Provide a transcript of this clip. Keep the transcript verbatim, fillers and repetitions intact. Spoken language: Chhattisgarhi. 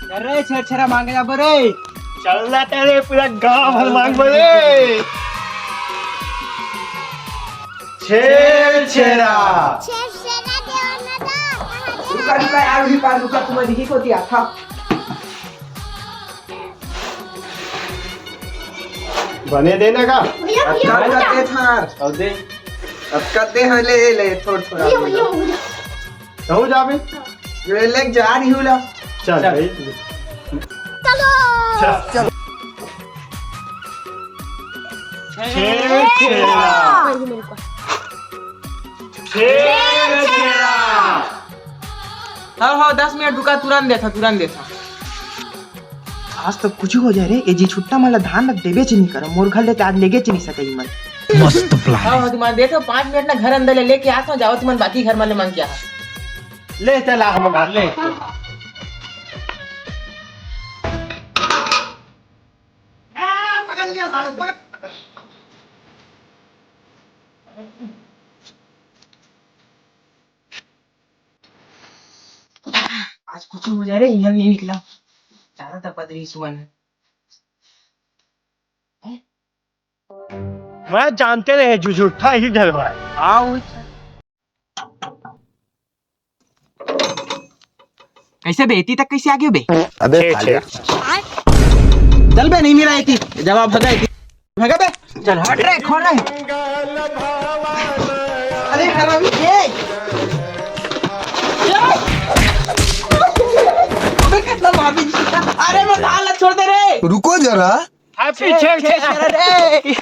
अरे छेरछेरा मांगे जाबो रे। चल ना तेरे पूरा गांव भर मांगबो रे। छेरछेरा। छेरछेरा देवन ना दा। रुका, रुका यार, उही पार रुका, तुम्हारी ही कोती आता। बने देना का? भैया, भैया, अब भैया। कर दे थार। अब दे। अब कर दे, हाँ, ले, ले, थोड़ा, थोड़ा। भैया, भैया, भैया। कहूँ जाबे? ये ले जा रही हूँ ला। चल, चल। भाई। चलो। चल। छेरछेरा। छेरछेरा। हाँ, हाँ, दस मिनट रुका, तुरंत देता, तुरंत देता। आज तो कुछ हो जाए रे, ए जी छुट्टा मन ला धान ला देबेच नहीं करो, मोर घर ले तो आज लेगेच नहीं सके मन। मस्त plan। हाँ, हाँ, तुमन देखो, पाँच मिनट ना घर अंदर ले लेके आता हूँ, जाओ तुमन बाकी घर मन ले मांग के आ। ले चल, आ हम घर ले। आज कुछ हो जाए रे, यहाँ नहीं निकला। ज्यादा तक पदरी सुअन है। मैं जानते नहीं, झूठा ही डरवा है। आओ। कैसे बे, एती तक कैसे आ गयो बे? अबे छे, साले। छे। चल बे, नहीं मिला एती। जवाब भगा एती। भगा बे। चल हट रे, खोल रे। अरे हरामी, ए। अबे कितना मार भी। अरे मैं लाल छोड़ दे रे। रुको जरा। छे, छे, छे, छे, छे। अरे।